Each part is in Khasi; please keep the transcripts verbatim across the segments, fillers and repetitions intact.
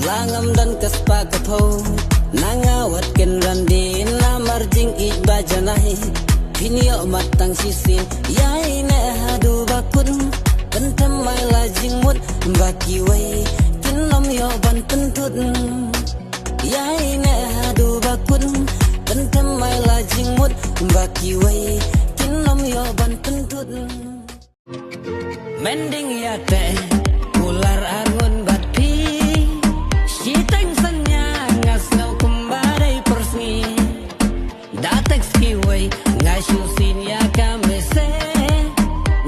La ngam don ka spah ka phew, na nga wat kynran dien, namar jingïeit ba janai. Phin ïoh mat tang shisien, ïai neh haduh ba kut. Pynthem mai la jingmut, ba kiwei kin ym ïoh ban pynthut. Ïai neh haduh ba kut, pynthem mai la jingmut, ba kiwei kin ym ïoh ban pynthut. Mending ïa te, kular arngut bad phi. Shiteng synñia nga sngew kumba dei pyrsngi. Da text kiwei, nga shu sien ïa ka message.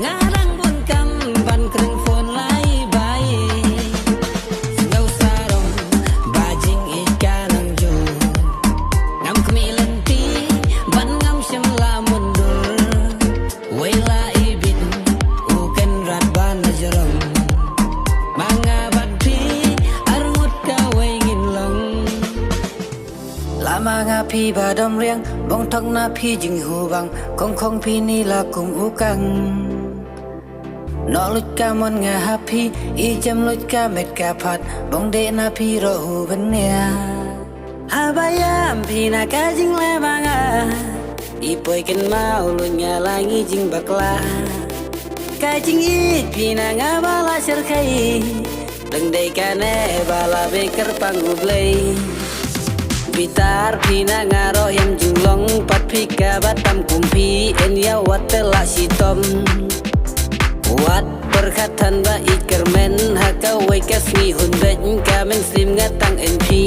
Nga dang bun kam ban kren phone lai bai. Sngew sarong, ba jingïeit ka nang jur. Ngam khmih lynti, ban ngam shym la mundur. Wei la ibit, u kynrad ba na jrong. Ma nga bad phi, arngut kawei ngin long. La ma nga phi ba dom riang, bong thok na phi jinghu bang, khong khong phi ni la kum u kang. Noh luit ka mon nga ha phi, i jem luit ka met ka phat, bong deh na phi roh hu benia. Haba ïam phi na ka jingleh ba nga, i poi kynmaw luit nga la ngi jingbakla. Ka jingïeit phi na nga ba la shyrkhei, dang dei kane ba la beh kyrpang U Blei. Bitar phi na nga roh ïam jinglong, pat phi kaba tam kum phi, yn ïa wat te la shitom. Wat pyrkhat than ba i kyrmen, ha kawei ka sngi hun beit ka mynsiem nga tang yn phi.